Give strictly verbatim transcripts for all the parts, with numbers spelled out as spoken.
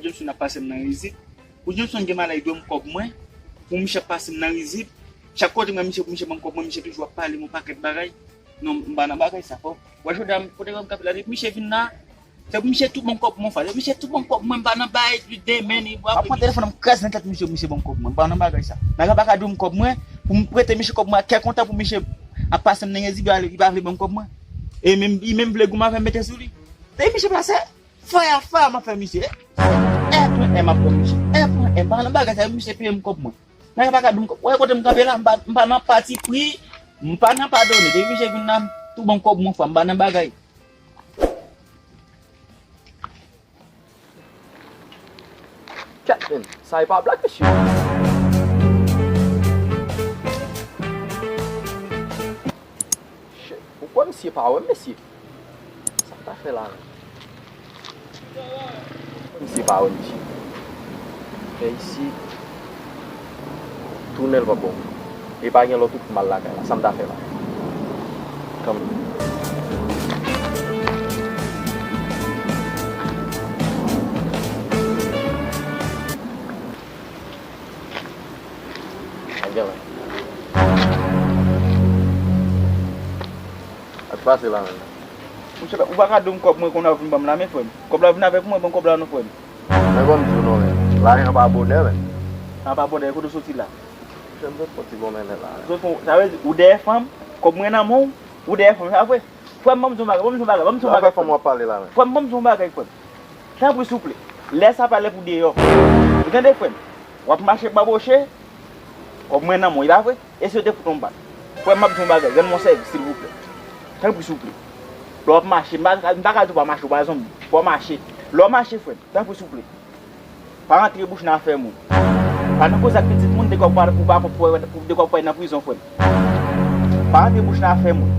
Jameson ap pase m nan rizib. Pou Jameson gen malè, li dwe m kòb mwen. Pou misye ap pase m nan rizib. Chak kote m wè misye, pou misye ban m kòb mwen, misye toujou ap pale m yon pakèt bagay. Non, m pa nan bagay sa, frè. Wè, jodi a, kote m kanpe la, depi misye vin la, se pou misye tou ban m kòb mwen, frè. Depi misye tou ban m kòb mwen, m pa nan bagay, li demen, li... M ap pran telefòn, m kraze nan tèt misye, misye ban m kòb mwen. M pa nan bagay sa. Nèg la pa ka dwe m kòb mwen, pou m prete misye kòb mwen, kè kontan pou misye ap pase m nan rizib, li pa vle ban m kòb mwen. E menm, li menm vle goumen avè m, mete sou li. Depi misye pase, fè a fè a, m ap fè misye. È pran è, m ap fè misye. È pran è, m pa nan bagay sa, misye peye m kòb mwen. Nèg la pa ka di m, wè kote m kanpe la, m pa, m pa nan pati pri, m pa nan padone. Depi misye vin la, m tou ban kòb mwen, frè, m pa nan bagay. Kèt, men, sa e pa blag, mesye. Shit, ou kwè misye pa wè m, mesye? Sa m ta fè la menm? Misye pa wè misye. Fè isit. Tounen l pa bon. E pa gen lòt wout pou m al lakay la. Sa m ta fè la? Kanmenm. Sa gen la. Sa k pase la menm? Monchè, ou pa ka di m kòb mwen kounye a w vin ban m la men, frè m. Kòb la vin avèk mwen, ban m kòb la non, frè m. Men ban m di w non, men. Lajan pa bonè, men. Lajan pa bonè, kote w soti la? Monchè, m sot fon ti bon mennen la. Sot fon, sa vle di, ou dèyè fanm, kòb mwen nan men w, ou dèyè fanm, sa vre? Frè m, ban m di w yon bagay, ban m di w yon bagay, ban m di w yon bagay, frè m. Frè m, ban m di w yon bagay, frè m. Tanpri, souple. Lè sa pa lè pou deyò. Ou tande, frè m? W ap mache baboche, kòb mwen nan men w, e pa vre? E si yo te fout yon bal? Frè m, m ap di w yon bagay, rann mwen sèvis, silvouplè. Tanpri, souple. Lè w ap mache, m pa, m pa ka di w pa mache, w pa zonbi. Fò w mache. Lè w mache, frè m, tanpri, souple. Pa rantre bouch nan afè moun. Pa nan koze ak pitit moun, dekwa w pa, ou pa konn pou, pou dekwa w pa nan prizon, frè m. Pa rantre bouch nan afè moun.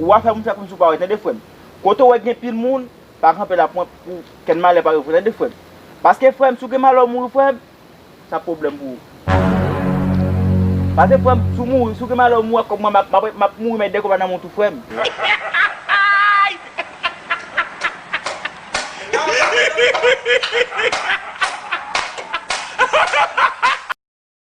Ou afè moun fè kòmsi ou pa wè, tande, frè m. Kote w wè gen pil moun, pa kanpe la pou, pou kèn malè pa rive w, tande, frè m. Paske, frè m, si w gen malè w mouri, frè m, sa pwoblèm pou ou. Paske, frè m, si w mouri, si w gen malè w mouri ak kòb mwen, m ap, m ap, m ap mouri, men de kòb la nan men w tou, frè m.